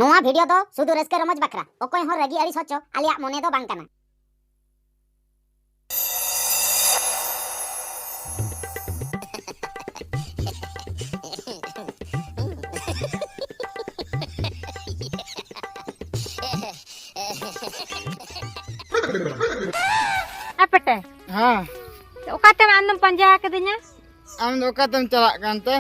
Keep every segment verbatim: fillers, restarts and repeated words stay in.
ᱱᱚᱣᱟ ᱵᱷᱤᱰᱤᱭᱳ ᱫᱚ ᱥᱩᱫᱷᱩ ᱨᱟᱹᱥᱠᱟᱹ ᱨᱚᱢᱚᱡᱽ ᱵᱟᱠᱷᱨᱟ, ᱚᱠᱚᱭ ᱦᱚᱸ ᱨᱟᱹᱜᱤ ᱟᱹᱲᱤᱥ ᱦᱚᱪᱚ ᱟᱞᱮᱭᱟᱜ ᱢᱚᱱᱮ ᱫᱚ ᱵᱟᱝ ᱠᱟᱱᱟ᱾ ᱟᱯᱮᱴᱮ᱾ ᱦᱮᱸ᱾ ᱚᱠᱟᱛᱮᱢ ᱟᱢᱫᱚᱢ ᱯᱟᱸᱡᱟ ᱟᱠᱟᱫᱤᱧᱟ? ᱟᱢ ᱫᱚ ᱚᱠᱟᱛᱮᱢ ᱪᱟᱞᱟᱜ ᱠᱟᱱᱛᱮ?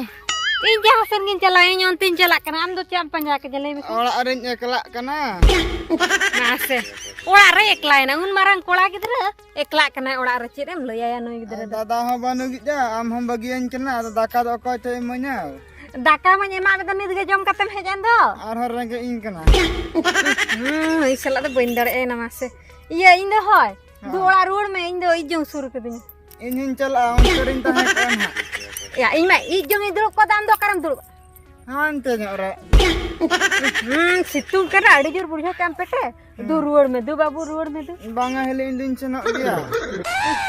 ᱤᱧ ᱡᱟᱦᱟᱸ ᱥᱮᱱ ᱜᱤᱧ ᱪᱟᱞᱟᱜᱼᱟ, ᱤᱧ ᱚᱱᱛᱮᱧ ᱪᱟᱞᱟᱜ ᱠᱟᱱᱟ᱾ ᱟᱢ ᱫᱚ ᱪᱮᱫ ᱮᱢ ᱯᱟᱸᱡᱟ ᱠᱮᱫᱟ, ᱞᱟᱹᱭ ᱢᱮᱥᱮ? ᱚᱲᱟᱜ ᱨᱤᱧ ᱮᱠᱞᱟᱜ ᱠᱟᱱᱟ᱾ ᱢᱟᱥᱮ, ᱚᱲᱟᱜ ᱨᱮ ᱮᱠᱞᱟᱭᱮᱱᱟ, ᱩᱱ ᱢᱟᱨᱟᱝ ᱠᱚᱲᱟ ᱜᱤᱫᱽᱨᱟᱹ ᱮᱠᱞᱟᱜ ᱠᱟᱱᱟᱭ ᱚᱲᱟᱜ ᱨᱮ, ᱪᱮᱫ ᱮᱢ ᱞᱟᱹᱭᱟᱭᱟ ᱱᱩᱭ ᱜᱤᱫᱽᱨᱟᱹ ᱫᱚ? ᱫᱟᱫᱟ ᱦᱚᱸ ᱵᱟᱹᱱᱩᱜᱤᱡᱟ, ᱟᱢ ᱦᱚᱸ ᱵᱟᱹᱜᱤᱭᱟᱹᱧ ᱠᱟᱱᱟ, ᱟᱫᱚ ᱫᱟᱠᱟ ᱫᱚ ᱚᱠᱚᱭ ᱴᱷᱮᱡ ᱤᱢᱟᱹᱧᱟ? ᱫᱟᱠᱟ ᱢᱟᱧ ᱮᱢᱟᱜ ᱢᱮᱫᱚ, ᱱᱤᱛ ᱜᱮ ᱡᱚᱢ ᱠᱟᱛᱮᱢ ᱦᱮᱡ ᱮᱱ ᱫᱚ᱾ ᱟᱨᱦᱚᱸ ᱨᱮᱸᱜᱮᱡ ᱤᱧ ᱠᱟᱱᱟ᱾ ᱦᱩᱸ, ᱤᱧ ᱥᱟᱞᱟᱜ ᱫᱚ ᱵᱟᱹᱧ ᱫᱟᱲᱮᱭᱟᱜᱼᱟ ᱮᱱᱟ, ᱢᱟᱥᱮ᱾ ᱤᱭᱟᱹ, ᱤᱧ ᱫᱚ ᱦᱳᱭ, ᱦᱮᱸ᱾ ᱫᱩ ᱚᱲᱟᱜ ᱨᱩᱣᱟᱹᱲ ᱢᱮ, ᱤᱧ ᱫᱚ ᱤᱡ ᱡᱚᱝ ᱥᱩᱨ ᱠᱟᱹᱫᱤᱧᱟ᱾ ᱤᱧ ᱦᱚᱧ ᱪᱟᱞᱟᱜᱼᱟ, ᱚᱱᱛᱮ ᱨᱤᱧ ᱛᱟᱦᱮᱸ ᱠᱚᱜᱼᱟ ᱱᱟᱦᱟᱜ᱾ ᱭᱟ, ᱤᱧ ᱢᱟ ᱤᱡ ᱡᱚᱝ ᱤᱧ ᱫᱩᱲᱩᱵ ᱠᱚᱜ, ᱟᱢ ᱫᱚ ᱚᱠᱟᱨᱮᱢ ᱫᱩᱲᱩᱵᱼᱟ? ᱦᱟᱱᱛᱮ ᱧᱚᱜ ᱨᱮ᱾ ᱦᱩᱸ, ᱥᱤᱛᱩᱝ ᱠᱟᱱᱟ, ᱟᱹᱰᱤ ᱡᱳᱨ ᱵᱩᱡᱷᱟᱹᱣ ᱠᱮᱫ ᱟᱢ ᱯᱮᱴᱮ᱾ ᱫᱩ ᱦᱩᱸ᱾ ᱨᱩᱣᱟᱹᱲ ᱢᱮ, ᱫᱩ ᱵᱟᱹᱵᱩ ᱨᱩᱣᱟᱹᱲ ᱢᱮ, ᱫᱩ᱾ ᱵᱟᱝᱟ ᱦᱤᱞᱤ, ᱤᱧ ᱫᱩᱧ ᱥᱮᱱᱚᱜ ᱜᱮᱭᱟ᱾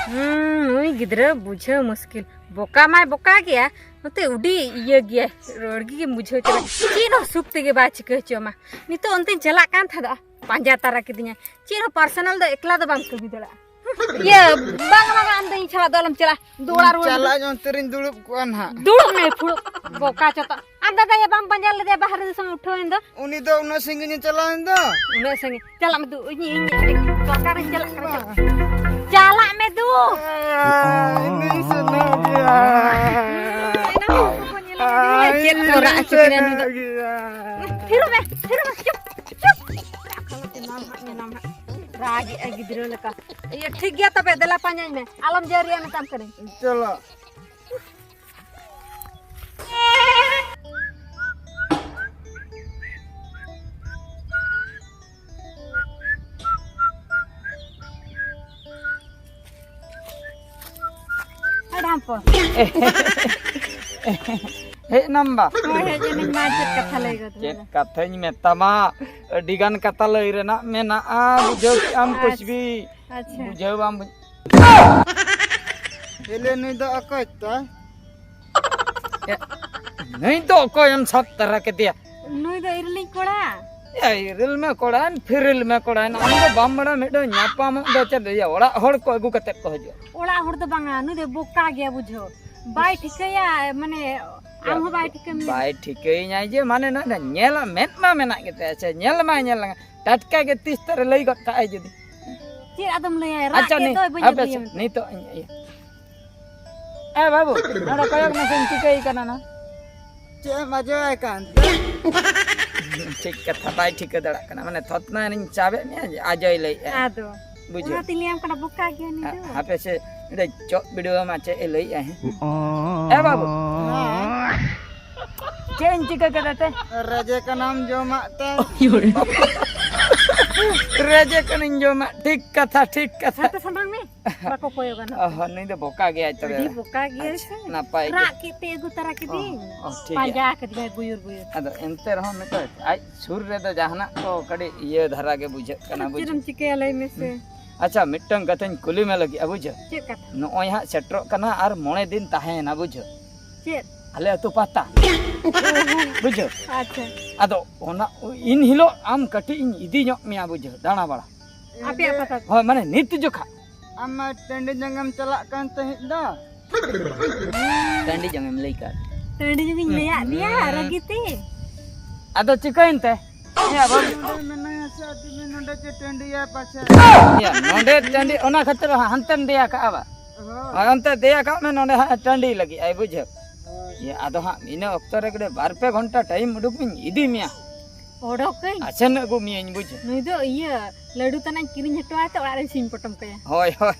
ᱦᱩᱸ, ᱱᱩᱭ ᱜᱤᱫᱽᱨᱟᱹ ᱵᱩᱡᱷᱟᱹᱣ ᱢᱩᱥᱠᱤᱞ᱾ ᱵᱚᱠᱟ ᱢᱟᱭ ᱵᱚᱠᱟ ᱜᱮᱭᱟ, ᱱᱚᱛᱮ ᱩᱰᱤ ᱤᱭᱟᱹ ᱜᱮᱭᱟᱭ, ᱨᱚᱲ ᱜᱮ ᱵᱩᱡᱷᱟᱹᱣ ᱪᱟᱵᱟ᱾ ᱪᱮᱫ ᱦᱚᱸ ᱥᱩᱠ ᱛᱮᱜᱮ ᱵᱟᱭ ᱪᱤᱠᱟᱹ ᱦᱚᱪᱚ ᱟᱢᱟ᱾ ᱱᱤᱛᱚᱜ ᱚᱱᱛᱮᱧ ᱪᱟᱞᱟᱜ ᱠᱟᱱ ᱛᱟᱦᱮᱸᱫᱚᱜᱼᱟ, ᱯᱟᱸᱡᱟ ᱛᱟᱨᱟ ᱠᱤᱫᱤᱧᱟ᱾ ᱪᱮᱫ ᱦᱚᱸ ᱯᱟᱨᱥᱚᱱᱟᱞ ᱫᱚ ᱮᱠᱞᱟ ᱫᱚ ᱵᱟᱢ ᱠᱟᱹᱢᱤ ᱫᱟᱲᱮᱭᱟᱜᱼᱟ᱾ ᱤᱭᱟᱹ, ᱵᱟᱝ, ᱵᱟᱝ, ᱟᱢ ᱫᱚ ᱤᱧ ᱪᱷᱟᱲᱟ ᱫᱚ ᱟᱞᱚᱢ ᱪᱟᱞᱟᱜᱼᱟ᱾ ᱫᱩ ᱚᱲᱟᱜ ᱨᱩᱣᱟᱹᱲ ᱢᱮ᱾ ᱪᱟᱞᱟᱜ ᱟᱹᱧ, ᱚᱱᱛᱮ ᱨᱤᱧ ᱫᱩᱲᱩᱵ ᱠᱚᱜᱼᱟ ᱱᱟᱦᱟᱜ᱾ ᱫᱩᱲᱩᱵ ᱢᱮ, ᱯᱷᱩᱲᱩᱜ ᱵᱚᱠᱟ ᱪᱚᱛᱟ᱾ ᱟᱨ ᱫᱟᱫᱟ ᱭᱟ ᱵᱟᱢ ᱯᱟᱸᱡᱟ ᱞᱮᱫᱮᱭᱟ ᱵᱟᱦᱨᱮ ᱫᱤᱥᱚᱢ ᱩᱴᱷᱟᱹᱣ ᱮᱱ ᱫᱚ? ᱩᱱᱤ ᱫᱚ ᱩᱱᱟᱹᱜ ᱥᱟᱺᱜᱤᱧ ᱮ ᱪᱟᱞᱟᱣ ᱮᱱ ᱫᱚ᱾ ᱩᱱᱟᱹᱜ ᱥᱟᱺᱜᱤᱧ? ᱪᱟᱞᱟᱜ ᱢᱮ ᱫᱩ, ᱤᱧ, ᱤᱧ, ᱤᱧ ᱫᱚᱨᱠᱟᱨ ᱤᱧ ᱪᱟᱞᱟᱜ ᱠᱟᱱᱟ, ᱪᱟᱞᱟᱜ᱾ ᱪᱟᱞᱟᱜ ᱢᱮ ᱫᱩ᱾ ᱟᱭ, ᱤᱧ ᱫᱩᱧ ᱥᱮᱱᱚᱜ ᱜᱮᱭᱟ᱾ ᱮᱱᱟᱝ ᱦᱚᱲ ᱠᱚᱠᱚ ᱧᱮᱞ ᱠᱮᱫᱮᱭᱟ, ᱟᱭ, ᱪᱮᱫ ᱠᱚ ᱨᱟᱜ ᱦᱚᱪᱚ ᱠᱮᱫᱟ ᱱᱩᱭ ᱫᱚ᱾ ᱤᱧ ᱫᱩᱧ ᱥᱮᱱᱚᱜ ᱜᱮᱭᱟ᱾ ᱛᱷᱤᱨᱚᱜ ᱢᱮ, ᱛᱷᱤᱨᱚᱜ ᱢᱮ, ᱪᱩᱯ, ᱪᱩᱯ᱾ ᱧᱮᱞᱟᱢ ᱦᱟᱸᱜ, ᱧᱮᱞᱟᱢ ᱦᱟᱸᱜ᱾ ᱨᱟᱜᱮᱜᱼᱟᱭ ᱜᱤᱫᱽᱨᱟᱹ ᱞᱮᱠᱟ᱾ ᱤᱭᱟᱹ, ᱴᱷᱤᱠ ᱜᱮᱭᱟ ᱛᱚᱵᱮ, ᱫᱮᱞᱟ ᱯᱟᱸᱡᱟᱧ ᱢᱮ᱾ ᱟᱞᱚᱢ ᱡᱟᱹᱨᱤᱭᱟ, ᱢᱮᱛᱟᱢ ᱠᱟᱹᱱᱟᱹᱧ᱾ ᱪᱚᱞᱚ᱾ ᱦᱮᱰᱟᱢ ᱯᱚ᱾ ᱦᱮᱡ ᱱᱟᱢ ᱵᱟ? ᱦᱳᱭ, ᱦᱮᱡ ᱮᱱᱟᱹᱧ ᱢᱟ, ᱪᱮᱫ ᱠᱟᱛᱷᱟ ᱞᱟᱹᱭ ᱜᱚᱫ ᱪᱮᱫ ᱢᱮ? ᱠᱟᱛᱷᱟᱧ ᱢᱮᱛᱟᱢᱟ, ᱟᱹᱰᱤ ᱜᱟᱱ ᱠᱟᱛᱷᱟ ᱞᱟᱹᱭ ᱨᱮᱱᱟᱜ ᱢᱮᱱᱟᱜᱼᱟ, ᱵᱩᱡᱷᱟᱹᱣ ᱠᱮᱜ ᱟᱢ ᱟᱪᱪᱷᱟ᱾ ᱠᱩᱥᱵᱤ? ᱟᱪᱪᱷᱟ᱾ ᱵᱩᱡᱷᱟᱹᱣ ᱵᱟᱢ ᱵᱩᱡ-, ᱮᱞᱮ ᱱᱩᱭ ᱫᱚ ᱚᱠᱚᱭ ᱛᱟᱭ? ᱮ, ᱱᱩᱭ ᱫᱚ ᱚᱠᱚᱭᱮᱢ ᱥᱟᱵ ᱛᱟᱨᱟ ᱠᱮᱫᱮᱭᱟ? ᱱᱩᱭ ᱫᱚ ᱤᱨᱤᱞᱤᱧ ᱠᱚᱲᱟ᱾ ᱮᱭ, ᱤᱨᱤᱞ ᱢᱮ ᱠᱚᱲᱟ, ᱯᱷᱤᱨᱤᱞ ᱢᱮ ᱠᱚᱲᱟ, ᱟᱢ ᱫᱚ ᱵᱟᱢ ᱵᱟᱲᱟᱭᱟ, ᱢᱤᱫᱴᱟᱝ ᱧᱟᱯᱟᱢᱚᱜ ᱫᱚ ᱪᱮᱫ? ᱤᱭᱟᱹ, ᱚᱲᱟᱜ ᱦᱚᱲ ᱠᱚ ᱟᱹᱜᱩ ᱠᱟᱛᱮ ᱠᱚ ᱦᱤᱡᱩᱜᱼᱟ᱾ ᱚᱲᱟᱜ ᱦᱚᱲ ᱫᱚ ᱵᱟᱝᱟ, ᱱᱩᱭ ᱫᱚ ᱵᱚᱠᱟ ᱜᱮᱭᱟ, ᱵᱩᱡᱷᱟᱹᱣ᱾ ᱵᱟᱭ ᱴᱷᱤᱠᱟᱹᱭᱟ, ᱢᱟᱱᱮ, ᱟᱢ ᱦᱚᱸ ᱵᱟᱭ ᱴᱷᱤᱠᱟᱹ ᱢᱮᱭᱟ᱾ ᱵᱟᱭ ᱴᱷᱤᱠᱟᱹᱭᱟᱹᱧᱟᱭ ᱡᱮ, ᱢᱟᱱᱮ, ᱱᱚᱜᱼᱚᱭ ᱧᱮᱞᱟ, ᱢᱮᱫ ᱢᱟ ᱢᱮᱱᱟᱜ ᱜᱮᱛᱟᱭᱟ, ᱥᱮ ᱧᱮᱞ ᱢᱟᱭ ᱧᱮᱞ ᱞᱟᱝᱟ, ᱴᱟᱴᱠᱟ ᱜᱮ ᱛᱤᱥ ᱛᱟᱨᱮ ᱞᱟᱹᱭ ᱜᱚᱫ ᱠᱟᱜᱼᱟᱭ ᱡᱩᱫᱤ᱾ ᱪᱮᱫ ᱟᱫᱚᱢ ᱞᱟᱹᱭᱟ? ᱨᱟᱜ ᱟᱪᱪᱷᱟ, ᱠᱮᱫ ᱱᱤ-, ᱫᱚᱭ, ᱵᱟᱹᱧ ᱦᱟᱯᱮ ᱟᱹᱜᱩᱭᱟ ᱥᱮ, ᱢᱮᱛᱟᱭᱟ᱾ ᱱᱤᱛᱚᱜ ᱤᱧ ᱤᱭᱟᱹ᱾ ᱮ ᱵᱟᱹᱵᱩ, ᱱᱚᱰᱮ ᱠᱚᱭᱚᱜ ᱢᱮᱥᱮᱧ ᱪᱤᱠᱟᱹᱭ ᱠᱟᱱᱟ ᱱᱟ? ᱪᱮᱫ ᱮᱢ ᱟᱡᱚᱭᱟᱭ ᱠᱟᱱ? ᱴᱷᱤᱠ ᱠᱟᱛᱷᱟ, ᱵᱟᱭ ᱴᱷᱤᱠᱟᱹ ᱫᱟᱲᱮᱭᱟᱜ ᱠᱟᱱᱟ᱾ ᱢᱟᱱᱮ, ᱛᱷᱚᱛᱱᱟ ᱨᱤᱧ ᱪᱟᱵᱮᱫ ᱢᱮᱭᱟ, ᱟᱡᱚᱭ ᱞᱟᱹᱭᱮᱫᱼᱟ᱾ ᱟᱫᱚ, ᱵᱩᱡᱷᱟᱹᱣ᱾ ᱚᱱᱟᱛᱤᱧ ᱞᱟᱹᱭᱟᱢ ᱠᱟᱱᱟ, ᱵᱚᱠᱟ ᱜᱮᱭᱟ ᱱᱩᱭ ᱫᱚ᱾ ᱦᱟᱯᱮ ᱥᱮ, ᱚᱸᱰᱮ ᱪᱚᱜ ᱵᱤᱰᱟᱹᱣ ᱢᱟ, ᱪᱮᱫ ᱮ ᱞᱟᱹᱭᱮᱫᱼᱟ, ᱦᱮᱸ? ᱮ ᱵᱟᱹᱵᱩ᱾ ᱦᱮᱸ᱾ ᱪᱮᱫ ᱤᱧ ᱪᱤᱠᱟᱹ ᱠᱮᱫᱟ ᱛᱮ? ᱨᱮᱡᱮ ᱠᱟᱱᱟᱢ ᱡᱚᱢᱟᱜ ᱛᱮ᱾ ᱨᱮᱡᱮ ᱠᱟᱹᱱᱟᱹᱧ ᱡᱚᱢᱟᱜ, ᱴᱷᱤᱠ ᱠᱟᱛᱷᱟ, ᱴᱷᱤᱠ ᱠᱟᱛᱷᱟ᱾ ᱦᱟᱱᱛᱮ ᱥᱟᱢᱟᱝ ᱢᱮ, ᱵᱟᱠᱚ ᱠᱚᱭᱚᱜᱟ ᱱᱚᱛᱮ᱾ ᱚ ᱦᱚᱸ, ᱱᱩᱭ ᱫᱚ ᱵᱚᱠᱟ ᱜᱮᱭᱟᱭ ᱛᱚᱵᱮ᱾ ᱟᱹᱰᱤ ᱵᱚᱠᱟ ᱜᱮᱭᱟᱭ ᱟᱪᱪᱷᱟ, ᱥᱮ᱾ ᱱᱟᱯᱟᱭ ᱜᱮ᱾ ᱨᱟᱜ ᱠᱮᱫ ᱛᱮ ᱟᱹᱜᱩ ᱛᱟᱨᱟ ᱠᱤᱫᱤᱧ᱾ ᱚ, ᱚ, ᱴᱷᱤᱠ ᱜᱮᱭᱟ᱾ ᱯᱟᱸᱡᱟ ᱠᱟᱫᱤᱧᱟᱭ ᱜᱩᱭᱩᱨ ᱜᱩᱭᱩᱨ᱾ ᱟᱫᱚ ᱮᱱᱛᱮ ᱨᱮᱦᱚᱸ ᱱᱤᱛᱚᱜ ᱟᱡ ᱥᱩᱨ ᱨᱮᱫᱚ ᱡᱟᱦᱟᱱᱟᱜ ᱠᱚ ᱠᱟᱹᱴᱤᱡ ᱤᱭᱟᱹ ᱫᱷᱟᱨᱟ ᱜᱮ ᱵᱩᱡᱷᱟᱹᱜ ᱠᱟᱱᱟ, ᱟᱫᱚ ᱪᱮᱫ ᱵᱩᱡᱷᱟᱹᱣ᱾ ᱮᱢ ᱪᱤᱠᱟᱹᱭᱟ ᱞᱟᱹᱭ ᱢᱮᱥᱮ? ᱦᱩᱸ᱾ ᱟᱪᱪᱷᱟ, ᱢᱤᱫᱴᱟᱝ ᱠᱟᱛᱷᱟᱧ ᱠᱩᱞᱤ ᱢᱮ ᱞᱟᱹᱜᱤᱫ, ᱵᱩᱡᱷᱟᱹᱣ᱾ ᱪᱮᱫ ᱠᱟᱛᱷᱟ? ᱱᱚᱜᱼᱚᱭ ᱦᱟᱸᱜ ᱥᱮᱴᱮᱨᱚᱜ ᱠᱟᱱᱟ ᱟᱨ ᱢᱚᱬᱮ ᱫᱤᱱ ᱛᱟᱦᱮᱸᱭᱮᱱᱟ, ᱵᱩᱡᱷᱟᱹᱣ᱾ ᱪᱮᱫ? ᱟᱞᱮ ᱟᱹᱛᱩ ᱯᱟᱛᱟ᱾ ᱵᱩᱡᱷᱟᱹᱣ᱾ ᱟᱪᱪᱷᱟ᱾ ᱟᱫᱚ ᱚᱱᱟ, ᱤᱱ ᱦᱤᱞᱳᱜ ᱟᱢ ᱠᱟᱹᱴᱤᱡ ᱤᱧ ᱤᱫᱤ ᱧᱚᱜ ᱢᱮᱭᱟ, ᱵᱩᱡᱷᱟᱹᱣ, ᱫᱟᱬᱟ ᱵᱟᱲᱟ᱾ ᱟᱯᱮᱭᱟᱜ ᱯᱟᱛᱟ? ᱦᱳᱭ, ᱢᱟᱱᱮ ᱱᱤᱛ ᱡᱚᱠᱷᱟ᱾ ᱟᱢ ᱢᱟ ᱴᱟᱺᱰᱤ ᱡᱟᱸᱜᱟᱢ ᱪᱟᱞᱟᱜ ᱠᱟᱱ ᱛᱟᱦᱮᱸᱫ ᱫᱚ᱾ ᱴᱟᱺᱰᱤ ᱡᱟᱸᱜᱟᱢ ᱞᱟᱹᱭ ᱠᱟᱫ᱾ ᱴᱟᱺᱰᱤ ᱡᱟᱸᱜᱟᱧ ᱞᱟᱹᱭᱟᱫ ᱢᱮᱭᱟ, ᱦᱩᱸ᱾ ᱨᱟᱹᱜᱤ ᱛᱮ᱾ ᱟᱫᱚ ᱪᱤᱠᱟᱹᱭᱮᱱ ᱛᱮ? ᱮᱭᱟ, ᱵᱟᱹᱵᱩ᱾ ᱱᱚᱰᱮ ᱢᱮᱱᱟᱭᱟ ᱥᱮ, ᱟᱹᱛᱩ ᱢᱮ, ᱱᱚᱰᱮ ᱪᱮᱫ ᱴᱟᱺᱰᱤᱭᱟ ᱯᱟᱪᱷᱮ? ᱮᱭᱟ, ᱱᱚᱰᱮ ᱴᱟᱺᱰᱤ, ᱚᱱᱟ ᱠᱷᱟᱹᱛᱤᱨ ᱦᱟᱱᱛᱮᱢ ᱫᱮᱭᱟ ᱠᱟᱜᱼᱟ ᱵᱟ? ᱦᱳᱭ᱾ ᱦᱳᱭ, ᱚᱱᱛᱮ ᱫᱮᱭᱟ ᱠᱟᱜ ᱢᱮ, ᱱᱚᱰᱮ ᱦᱟᱸᱜ ᱴᱟᱺᱰᱤ ᱞᱟᱹᱜᱤᱫ ᱟᱭ, ᱵᱩᱡᱷᱟᱹᱣ᱾ ᱦᱳᱭ᱾ ᱮᱭᱟ, ᱟᱫᱚ ᱦᱟᱸᱜ ᱤᱱᱟᱹ ᱚᱠᱛᱚ ᱨᱮ ᱠᱟᱹᱴᱤᱡ ᱵᱟᱨ ᱯᱮ ᱜᱷᱚᱱᱴᱟ ᱴᱟᱭᱤᱢ ᱩᱰᱩᱠ ᱢᱤᱧ ᱤᱫᱤ ᱢᱮᱭᱟ᱾ ᱚᱰᱚᱠᱟᱹᱧ? ᱟᱥᱮᱱ ᱟᱹᱜᱩ ᱢᱤᱭᱟᱹᱧ, ᱵᱩᱡᱷᱟᱹᱣ᱾ ᱱᱩᱭ ᱫᱚ ᱤᱭᱟᱹ, ᱞᱟᱹᱰᱩ ᱛᱟᱱᱟᱜ ᱤᱧ ᱠᱤᱨᱤᱧ ᱦᱚᱴᱚ ᱟᱭ ᱛᱮ ᱚᱲᱟᱜ ᱨᱮᱧ ᱥᱤᱧ ᱯᱚᱴᱚᱢ ᱠᱟᱭᱟ᱾ ᱦᱳᱭ, ᱦᱳᱭ᱾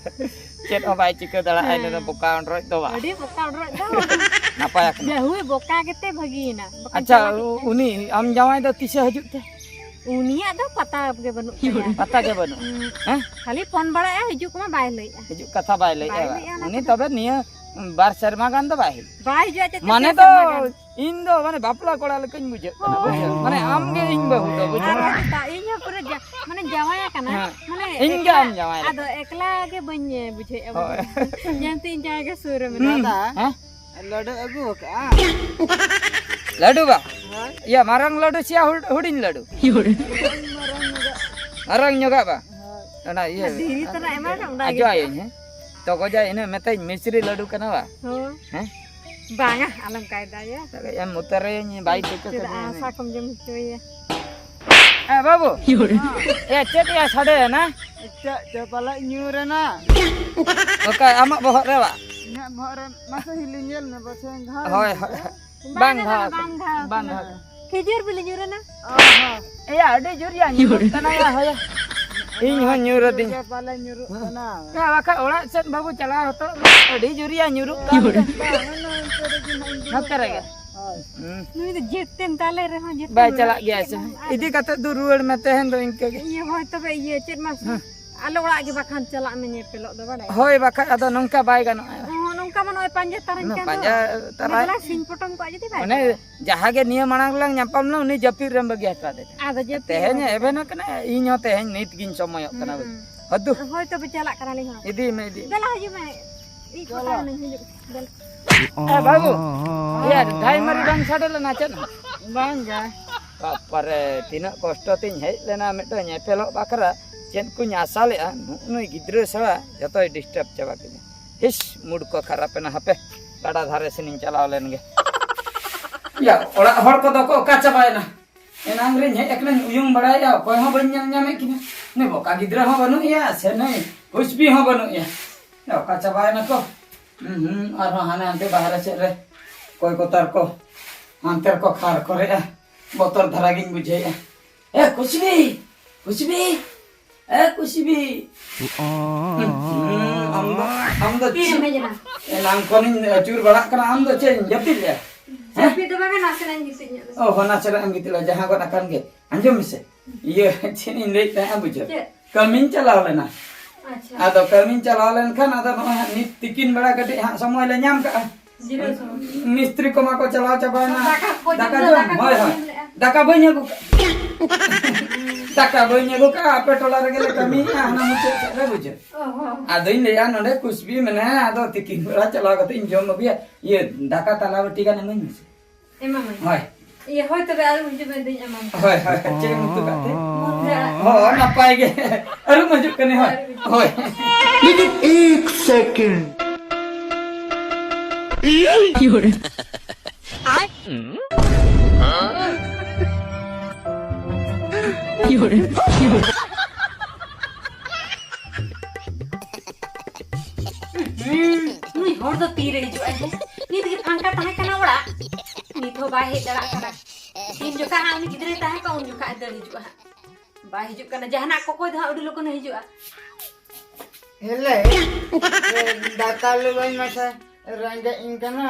ᱪᱮᱫ ᱦᱚᱸ ᱵᱟᱭ ᱪᱤᱠᱟᱹ ᱫᱟᱲᱮᱭᱟᱜᱼᱟ, ᱦᱮᱸ᱾ ᱱᱩᱭ ᱫᱚ ᱵᱚᱠᱟ ᱚᱰᱨᱚᱡ ᱫᱚ ᱵᱟᱝ᱾ ᱟᱹᱰᱤ ᱵᱚᱠᱟ ᱚᱰᱨᱚᱡ ᱫᱚ᱾ ᱱᱟᱯᱟᱭ ᱟᱠᱟᱱᱟ᱾ ᱡᱟᱹᱦᱩᱭ ᱵᱚᱠᱟ ᱜᱮᱛᱮ ᱵᱷᱟᱹᱜᱤᱭᱮᱱᱟ᱾ ᱵᱟᱠᱷᱟᱱ ᱟᱪᱪᱷᱟ, ᱡᱟᱶᱟᱭ ᱠᱮᱫ ᱩ-, ᱠᱷᱟᱱ᱾ ᱩᱱᱤ ᱟᱢ ᱡᱟᱶᱟᱭ ᱫᱚ ᱛᱤᱥᱮ ᱦᱤᱡᱩᱜ ᱛᱮ? ᱩᱱᱤᱭᱟᱜ ᱫᱚ ᱯᱟᱛᱟ ᱜᱮ ᱵᱟᱹᱱᱩᱜ ᱛᱟᱭᱟ᱾ ᱯᱟᱛᱟ ᱜᱮ ᱵᱟᱹᱱᱩᱜ? ᱦᱩᱸ᱾ ᱦᱮᱸ? ᱠᱷᱟᱹᱞᱤ ᱯᱷᱳᱱ ᱵᱟᱲᱟᱭᱟ, ᱦᱤᱡᱩᱜ ᱠᱟᱱᱟ, ᱵᱟᱭ ᱞᱟᱹᱭᱮᱜᱼᱟ᱾ ᱦᱤᱡᱩᱜ ᱠᱟᱛᱷᱟ ᱵᱟᱭ ᱞᱟᱹᱭᱮᱜᱼᱟ᱾ ᱵᱟᱭ ᱞᱟᱹᱭᱮᱜᱼᱟ ᱚᱱᱟ ᱩᱱᱤ ᱠᱚᱫᱚ᱾ ᱛᱚᱵᱮ ᱱᱤᱭᱟᱹ ᱵᱟᱨ ᱥᱮᱨᱢᱟ ᱜᱟᱱ ᱫᱚ ᱵᱟᱭ ᱦᱤᱡᱩᱜ᱾ ᱵᱟᱭ ᱦᱤᱡᱩᱜᱼᱟ, ᱪᱮᱫ ᱢᱟᱱᱮ ᱯᱮ ᱫᱚ ᱥᱮᱨᱢᱟ ᱜᱟᱱ? ᱤᱧ ᱫᱚ ᱢᱟᱱᱮ ᱵᱟᱯᱞᱟ ᱠᱚᱲᱟ ᱞᱮᱠᱟᱧ ᱵᱩᱡᱷᱟᱹᱜ ᱠᱟᱱᱟ, ᱦᱳᱭ᱾ ᱵᱩᱡᱷᱟᱹᱣ? ᱢᱟᱱᱮ ᱟᱢ ᱜᱮ ᱤᱧ ᱵᱟᱹᱦᱩ ᱫᱚ, ᱵᱩᱡᱷᱟᱹᱣ? ᱟᱨ ᱪᱮᱫᱟᱜ? ᱤᱧ ᱦᱚᱸ ᱯᱩᱨᱟᱹ ᱡᱟ-, ᱢᱟᱱᱮ ᱡᱟᱶᱟᱭ ᱟᱠᱟᱱᱟ᱾ ᱦᱮᱸ᱾ ᱢᱟᱱᱮ ᱤᱧ ᱜᱮ ᱮᱠᱞᱟ, ᱟᱢ ᱡᱟᱶᱟᱭ ᱞᱮᱠᱟ᱾ ᱟᱫᱚ ᱮᱠᱞᱟ ᱜᱮ ᱵᱟᱹᱧ ᱵᱩᱡᱷᱟᱹᱣᱮᱫᱼᱟ, ᱦᱳᱭ᱾ ᱵᱩᱡᱷᱟᱹᱣ᱾ ᱧᱮᱞᱛᱮ ᱤᱧ ᱡᱟᱶᱟᱭ ᱜᱮ ᱥᱩᱨ ᱨᱮ ᱢᱮᱱᱟᱭᱟ᱾ ᱫᱟᱫᱟ, ᱦᱮᱸ? ᱞᱟᱹᱰᱩ ᱟᱹᱜᱩ ᱟᱠᱟᱜᱼᱟ᱾ ᱞᱟᱹᱰᱩ ᱵᱟ? ᱦᱳᱭ᱾ ᱤᱭᱟᱹ, ᱢᱟᱨᱟᱝ ᱞᱟᱹᱰᱩ ᱥᱮ ᱦᱩᱰ-, ᱦᱩᱰᱤᱧ ᱞᱟᱹᱰᱩ? ᱢᱟᱨᱟᱝ ᱧᱚᱜᱟᱜ ᱵᱟ? ᱦᱳᱭ᱾ ᱚᱱᱟ ᱤᱭᱟᱹ, ᱫᱷᱤᱨᱤ ᱛᱟᱱᱟᱜ ᱮᱢᱟ ᱠᱟᱜ, ᱚᱱᱟ ᱟᱡᱚ ᱜᱮ᱾ ᱟᱭᱟᱹᱧ, ᱦᱮᱸ? ᱛᱚᱜᱚᱡᱟ ᱤᱱᱟᱹ ᱢᱮᱛᱟᱧ ᱢᱤᱥᱨᱤ ᱞᱟᱹᱰᱩ ᱠᱟᱱᱟ ᱵᱟ? ᱦᱳᱭ᱾ ᱦᱮᱸ? ᱵᱟᱝᱟ, ᱟᱞᱚᱢ ᱠᱟᱭᱫᱟᱭᱟ᱾ ᱮᱢ ᱩᱛᱟᱹᱨᱟᱹᱧ, ᱵᱟᱭ ᱴᱷᱤᱠᱟᱹ ᱪᱮᱫᱟᱜ ᱠᱟᱫᱤᱧᱟ᱾ ᱟᱥᱟ ᱠᱚᱢ ᱡᱚᱢ ᱦᱚᱪᱚᱭᱟ? ᱮ ᱵᱟᱹᱵᱩ᱾ ᱮ, ᱪᱮᱫ ᱭᱟ ᱥᱟᱰᱮᱭᱮᱱᱟ? ᱪᱮᱫ ᱪᱚ ᱯᱟᱞᱮ ᱧᱩᱨ ᱮᱱᱟ᱾ ᱚᱠᱟ ᱟᱢᱟᱜ ᱵᱚᱦᱚᱜ ᱨᱮ ᱵᱟ? ᱤᱧᱟᱹᱜ ᱵᱚᱦᱚᱜ ᱨᱮ ᱢᱟᱥᱮ ᱦᱤᱞᱤ ᱧᱮᱞ ᱢᱮ, ᱯᱟᱪᱷᱮ ᱜᱷᱟᱣ ᱦᱳᱭ, ᱮᱱ ᱦᱳᱭ᱾ ᱛᱟᱯᱮ᱾ ᱵᱟᱝ ᱵᱟᱝ ᱫᱟᱫᱟ, ᱜᱷᱟᱣ ᱵᱟᱝ ᱟᱠᱟᱱᱟ᱾ ᱜᱷᱟᱣ ᱵᱟᱝ ᱟᱠᱟᱱᱟ᱾ ᱜᱷᱟᱣ᱾ ᱠᱷᱤᱡᱩᱨ ᱵᱤᱞᱤ ᱧᱩᱨ ᱮᱱᱟ᱾ ᱚ ᱦᱚᱸ᱾ ᱮᱭᱟ, ᱟᱹᱰᱤ ᱡᱳᱨ ᱭᱟ ᱧᱩᱨᱩᱜ ᱠᱟᱱᱟ ᱭᱟ, ᱦᱳᱭ᱾ ᱤᱧ ᱦᱚᱸ ᱧᱩᱨ ᱟᱹᱫᱤᱧ᱾ ᱯᱟᱞᱮ ᱧᱩᱨᱩᱜ ᱠᱟᱱᱟ᱾ ᱦᱮᱸ, ᱵᱟᱠᱷᱟᱡ ᱚᱲᱟᱜ ᱥᱮᱫ ᱵᱟᱹᱵᱩ ᱪᱟᱞᱟᱣ ᱦᱚᱴᱚᱜ ᱢᱮ, ᱟᱹᱰᱤ ᱡᱳᱨ ᱭᱟ ᱧᱩᱨᱩᱜ ᱠᱟᱱ᱾ ᱵᱟᱝ, ᱚᱱᱟ ᱚᱱᱛᱮ ᱨᱮᱜᱮ ᱦᱟᱸᱜ ᱤᱧ ᱫᱩᱲᱩᱵ ᱱᱚᱛᱮ ᱨᱮᱜᱮ᱾ ᱠᱟᱜᱼᱟ᱾ ᱦᱳᱭ᱾ ᱦᱩᱸ᱾ ᱱᱩᱭ ᱫᱚ ᱡᱮᱛᱮᱱ ᱛᱟᱞᱮ ᱨᱮᱦᱚᱸ ᱡᱮᱛᱮᱱ ᱵᱟᱭ ᱪᱟᱞᱟᱜ ᱜᱮᱭᱟ ᱥᱮ᱾ ᱤᱫᱤ ᱠᱟᱛᱮ ᱫᱚ ᱨᱩᱣᱟᱹᱲ ᱢᱮ, ᱛᱮᱦᱮᱧ ᱫᱚ ᱤᱱᱠᱟᱹ ᱜᱮ᱾ ᱤᱭᱟᱹ, ᱦᱳᱭ, ᱛᱚᱵᱮ ᱤᱭᱟᱹ, ᱪᱮᱫ ᱢᱟᱥᱮ? ᱦᱮᱸ᱾ ᱟᱞᱮ ᱚᱲᱟᱜ ᱜᱮ ᱵᱟᱠᱷᱟᱱ ᱪᱟᱞᱟᱜ ᱢᱮ ᱧᱮᱯᱮᱞᱚᱜ ᱫᱚ, ᱵᱟᱲᱟᱭ? ᱦᱳᱭ, ᱵᱟᱠᱷᱟᱡ ᱟᱫᱚ ᱱᱚᱝᱠᱟ ᱵᱟᱭ ᱜᱟᱱᱚᱜᱼᱟ᱾ ᱚ, ᱱᱚᱝᱠᱟ ᱢᱟ ᱱᱚᱜᱼᱚᱭ ᱯᱟᱸᱡᱟ ᱛᱟᱨᱟᱧ ᱩᱱᱟᱹᱜ ᱠᱟᱱ ᱫᱚ᱾ ᱯᱟᱸᱡᱟ ᱛᱟᱨᱟᱭ᱾ ᱵᱮᱜᱽᱞᱟ ᱥᱤᱧ ᱯᱚᱴᱚᱢ ᱠᱚᱜᱼᱟ ᱡᱩᱫᱤ ᱵᱟᱭ ᱚᱱᱮ ᱪᱟᱞᱟᱜᱼᱟ᱾ ᱡᱟᱦᱟᱸ ᱜᱮ ᱱᱤᱭᱟᱹ ᱢᱟᱲᱟᱝ ᱞᱟᱝ ᱧᱟᱯᱟᱢ ᱞᱮᱱᱟ, ᱩᱱᱤ ᱡᱟᱹᱯᱤᱫ ᱨᱮᱢ ᱵᱟᱹᱜᱤ ᱦᱚᱴᱚ ᱟᱫᱮ ᱛᱟᱦᱮᱸᱫ᱾ ᱟᱫᱚ ᱡᱟᱹᱯᱤᱫ ᱛᱮᱦᱮᱧ ᱨᱮᱢ ᱮᱵᱷᱮᱱ ᱟᱠᱟᱱᱟ, ᱤᱧ ᱦᱚᱸ ᱛᱮᱦᱮᱧ ᱱᱤᱛ ᱜᱤᱧ ᱥᱚᱢᱚᱭᱚᱜ ᱠᱟᱱᱟ᱾ ᱦᱩᱸ, ᱵᱟᱹᱵᱩ᱾ ᱦᱩᱸ᱾ ᱦᱚᱫᱩ᱾ ᱦᱳᱭ, ᱛᱚᱵᱮ ᱪᱟᱞᱟᱜ ᱠᱟᱱᱟᱞᱤᱧ ᱦᱚᱸ᱾ ᱤᱫᱤᱭᱮ ᱢᱮ, ᱤᱫᱤᱭᱮ ᱢᱮ᱾ ᱫᱮᱞᱟ, ᱦᱤᱡᱩᱜ ᱢᱮ᱾ ᱤᱡ ᱪᱚᱞᱚ᱾ ᱠᱚᱴᱟ ᱱᱟᱹᱧ, ᱦᱤᱡᱩᱜ᱾ ᱫᱮᱞᱟ᱾ ᱮ ᱵᱟᱹᱵᱩ, ᱤᱭᱟᱹ ᱰᱷᱟᱭ ᱢᱟᱹᱨᱤ ᱵᱟᱝ ᱥᱟᱰᱮ ᱞᱮᱱᱟ ᱪᱮᱫ ᱦᱚᱸ? ᱵᱟᱝ ᱜᱮ᱾ ᱵᱟᱯᱟᱨᱮ, ᱛᱤᱱᱟᱹᱜ ᱠᱚᱥᱴᱚ ᱛᱤᱧ ᱦᱮᱡ ᱞᱮᱱᱟ ᱢᱤᱫᱴᱟᱝ ᱧᱮᱯᱮᱞᱚᱜ ᱵᱟᱠᱷᱨᱟ, ᱪᱮᱫ ᱠᱚᱧ ᱟᱥᱟ ᱞᱮᱫᱼᱟ, ᱱᱩᱜᱼᱩ ᱱᱩᱭ ᱜᱤᱫᱽᱨᱟᱹ ᱥᱟᱞᱟᱜ ᱡᱚᱛᱚᱭ ᱰᱤᱥᱴᱟᱵᱽ ᱪᱟᱵᱟ ᱠᱤᱫᱤᱧᱟ᱾ ᱦᱤᱥ, ᱢᱩᱰ ᱠᱚ ᱠᱷᱟᱨᱟᱯ ᱮᱱᱟ, ᱦᱟᱯᱮ ᱜᱟᱰᱟ ᱫᱷᱟᱨᱮ ᱥᱮᱱᱤᱧ ᱪᱟᱞᱟᱣ ᱞᱮᱱ ᱜᱮ᱾ ᱭᱟ, ᱚᱲᱟᱜ ᱦᱚᱲ ᱠᱚᱫᱚ ᱠᱚ ᱚᱠᱟ ᱪᱟᱵᱟᱭᱮᱱᱟ? ᱮᱱᱟᱝ ᱨᱤᱧ ᱦᱮᱡ ᱟᱠᱟᱱᱟᱧ, ᱩᱭᱩᱝ ᱵᱟᱲᱟᱭᱮᱫᱼᱟ, ᱚᱠᱚᱭ ᱦᱚᱸ ᱵᱟᱹᱧ ᱧᱮᱞ ᱧᱟᱢᱮᱫ ᱠᱤᱱᱟ᱾ ᱱᱩᱭ ᱵᱚᱠᱟ ᱜᱤᱫᱽᱨᱟᱹ ᱦᱚᱸ ᱵᱟᱹᱱᱩᱜ ᱮᱭᱟ, ᱥᱮ ᱱᱩᱭ ᱠᱩᱥᱵᱤ ᱦᱚᱸ ᱵᱟᱹᱱᱩᱜ ᱮᱭᱟ᱾ ᱚᱠᱟ ᱪᱟᱵᱟᱭᱮᱱᱟ ᱠᱚ? ᱦᱩᱸ, ᱦᱩᱸ, ᱟᱨᱦᱚᱸ ᱦᱟᱱᱮ ᱦᱟᱱᱛᱮ ᱵᱟᱦᱨᱮ ᱥᱮᱫ ᱨᱮ ᱚᱠᱚᱭ ᱠᱚ ᱛᱟᱨ ᱠᱚ ᱦᱟᱱᱛᱮ ᱨᱮᱠᱚ ᱠᱷᱟᱨ ᱠᱚᱨᱮᱜᱼᱟ᱾ ᱵᱚᱛᱚᱨ ᱫᱷᱟᱨᱟ ᱜᱤᱧ ᱵᱩᱡᱷᱟᱹᱣᱮᱫᱼᱟ᱾ ᱮ ᱠᱩᱥᱵᱤ, ᱠᱩᱥᱵᱤ, ᱮ ᱠᱩᱥᱵᱤ᱾ ᱦᱩᱸ, ᱟᱢ ᱫᱚ, ᱟᱢ ᱫᱚ ᱛᱤᱨᱮᱢ ᱦᱮᱡ ᱮᱱᱟ? ᱮᱱᱟᱝ ᱠᱷᱚᱱᱤᱧ ᱟᱹᱪᱩᱨ ᱵᱟᱲᱟᱜ ᱠᱟᱱᱟ, ᱟᱢ ᱫᱚ ᱪᱮᱫ ᱤᱧ ᱡᱟᱹᱯᱤᱫ ᱞᱮᱜᱼᱟ? ᱦᱮᱸ? ᱡᱟᱹᱯᱤᱫ ᱫᱚ ᱵᱟᱝᱟ, ᱱᱟᱥᱮᱱᱟᱜ ᱤᱧ ᱜᱤᱛᱤᱡ ᱧᱚᱜ ᱞᱮᱱᱟ᱾ ᱚ, ᱦᱚᱸ, ᱱᱟᱥᱮᱱᱟᱜ ᱮᱢ ᱜᱤᱛᱤᱡ ᱞᱮᱱᱟ, ᱡᱟᱦᱟᱸ ᱜᱚᱫ ᱟᱠᱟᱱ ᱜᱮ᱾ ᱟᱸᱡᱚᱢ ᱢᱮᱥᱮ, ᱤᱭᱟᱹ, ᱪᱮᱫ ᱤᱧ ᱞᱟᱹᱭᱮᱫ ᱛᱟᱦᱮᱸᱫ ᱵᱩᱡᱷᱟᱹᱣ? ᱪᱮᱫ? ᱠᱟᱹᱢᱤᱧ ᱪᱟᱞᱟᱣ ᱞᱮᱱᱟ᱾ ᱟᱪᱪᱷᱟ᱾ ᱟᱫᱚ ᱠᱟᱹᱢᱤᱧ ᱪᱟᱞᱟᱣ ᱞᱮᱱᱠᱷᱟᱱ ᱟᱫᱚ ᱱᱚᱜᱼᱚᱭ ᱦᱟᱸᱜ ᱱᱤᱛ ᱛᱤᱠᱤᱱ ᱵᱮᱲᱟ ᱠᱟᱹᱴᱤᱡ ᱦᱟᱸᱜ ᱥᱚᱢᱚᱭ ᱞᱮ ᱧᱟᱢ ᱠᱟᱜᱼᱟ᱾ ᱡᱤᱨᱟᱹᱣ ᱥᱚᱢᱚᱭ᱾ ᱢᱤᱥᱛᱨᱤ ᱠᱚᱢᱟ ᱠᱚ ᱪᱟᱞᱟᱣ ᱪᱟᱵᱟᱭᱮᱱᱟ᱾ ᱫᱟᱠᱟ ᱠᱚ ᱫᱟᱠᱟ ᱡᱚᱢ ᱡᱚᱢ, ᱫᱟᱠᱟ ᱦᱳᱭ, ᱠᱚ ᱦᱳᱭ᱾ ᱡᱚᱢ ᱞᱮᱜᱼᱟ᱾ ᱫᱟᱠᱟ ᱵᱟᱹᱧ ᱟᱹᱜᱩ ᱠᱟᱜᱼᱟ᱾ ᱫᱟᱠᱟ ᱵᱟᱹᱧ ᱟᱹᱜᱩ ᱠᱟᱜᱼᱟ, ᱟᱯᱮ ᱴᱚᱞᱟ ᱨᱮᱜᱮ ᱞᱮ ᱠᱟᱹᱢᱤᱭᱮᱫᱼᱟ, ᱦᱟᱱᱟ ᱢᱩᱪᱟᱹᱫ ᱥᱮᱫ ᱨᱮ ᱵᱩᱡᱷᱟᱹᱣ᱾ ᱚ, ᱦᱚᱸ᱾ ᱟᱫᱚᱧ ᱞᱟᱹᱭᱟ ᱱᱚᱰᱮ ᱠᱩᱥᱵᱤ ᱢᱮᱱᱟᱭᱟ, ᱟᱫᱚ ᱛᱤᱠᱤᱱ ᱵᱮᱲᱟ ᱪᱟᱞᱟᱣ ᱠᱟᱛᱮ ᱤᱧ ᱡᱚᱢ ᱟᱹᱜᱩᱭᱟ᱾ ᱤᱭᱟᱹ, ᱫᱟᱠᱟ ᱛᱟᱞᱟ ᱵᱟᱹᱴᱤ ᱜᱟᱱ ᱤᱢᱟᱹᱧ ᱢᱮᱥᱮ᱾ ᱮᱢᱟᱢᱟᱹᱧ᱾ ᱦᱳᱭ᱾ ᱤᱭᱟᱹ, ᱦᱳᱭ, ᱛᱚᱵᱮ ᱟᱹᱨᱩᱵ ᱦᱤᱡᱩᱜ ᱢᱮ, ᱫᱩᱧ ᱮᱢᱟᱢ ᱠᱟᱱᱟ᱾ ᱦᱳᱭ, ᱦᱳᱭ, ᱦᱳᱭ, ᱪᱮᱫ ᱮᱢ ᱩᱛᱩ ᱠᱟᱜ ᱛᱮ? ᱢᱩᱱᱜᱟᱹ ᱟᱲᱟᱜ᱾ ᱦᱳᱭ, ᱱᱟᱯᱟᱭ ᱜᱮ᱾ ᱟᱹᱨᱩᱵ ᱦᱤᱡᱩᱜ ᱠᱟᱹᱱᱟᱹᱧ, ᱦᱳᱭ᱾ ᱟᱹᱨᱩᱵ ᱦᱤᱡᱩᱜ ᱦᱳᱭ᱾ ᱠᱟᱹᱱᱟᱹᱧ᱾ ᱞᱮᱠᱤᱱ ᱮᱠ ᱥᱮᱠᱮᱱᱰ᱾ ᱦᱩᱸ, ᱱᱩᱭ ᱦᱚᱲ ᱫᱚ ᱛᱤᱨᱮ ᱦᱤᱡᱩᱜ ᱟᱭ? ᱱᱤᱛ ᱜᱮ ᱯᱷᱟᱸᱠᱟ ᱛᱟᱦᱮᱸ ᱠᱟᱱᱟ ᱚᱲᱟᱜ, ᱱᱤᱛ ᱦᱚᱸ ᱵᱟᱭ ᱦᱮᱡ ᱫᱟᱲᱮᱭᱟᱜ ᱠᱟᱱᱟ᱾ ᱛᱤᱱ ᱡᱚᱠᱷᱟ ᱦᱟᱸᱜ ᱩᱱᱤ ᱜᱤᱫᱽᱨᱟᱹᱭ ᱛᱟᱦᱮᱸ ᱠᱚᱜ, ᱩᱱ ᱡᱚᱠᱷᱟ ᱫᱟᱹᱲ ᱦᱤᱡᱩᱜᱼᱟ ᱦᱟᱸᱜ᱾ ᱵᱟᱭ ᱦᱤᱡᱩᱜ ᱠᱟᱱᱟ, ᱡᱟᱦᱟᱱᱟᱜ ᱠᱚᱠᱚᱭ ᱫᱚ ᱦᱟᱸᱜ ᱟᱹᱰᱤ ᱞᱚᱜᱚᱱᱮ ᱦᱤᱡᱩᱜᱼᱟ᱾ ᱦᱮᱞᱮ, ᱫᱟᱠᱟ ᱞᱩᱣᱟᱹᱧ ᱢᱟᱥᱮ, ᱨᱮᱸᱜᱮᱡ ᱤᱧ ᱠᱟᱱᱟ᱾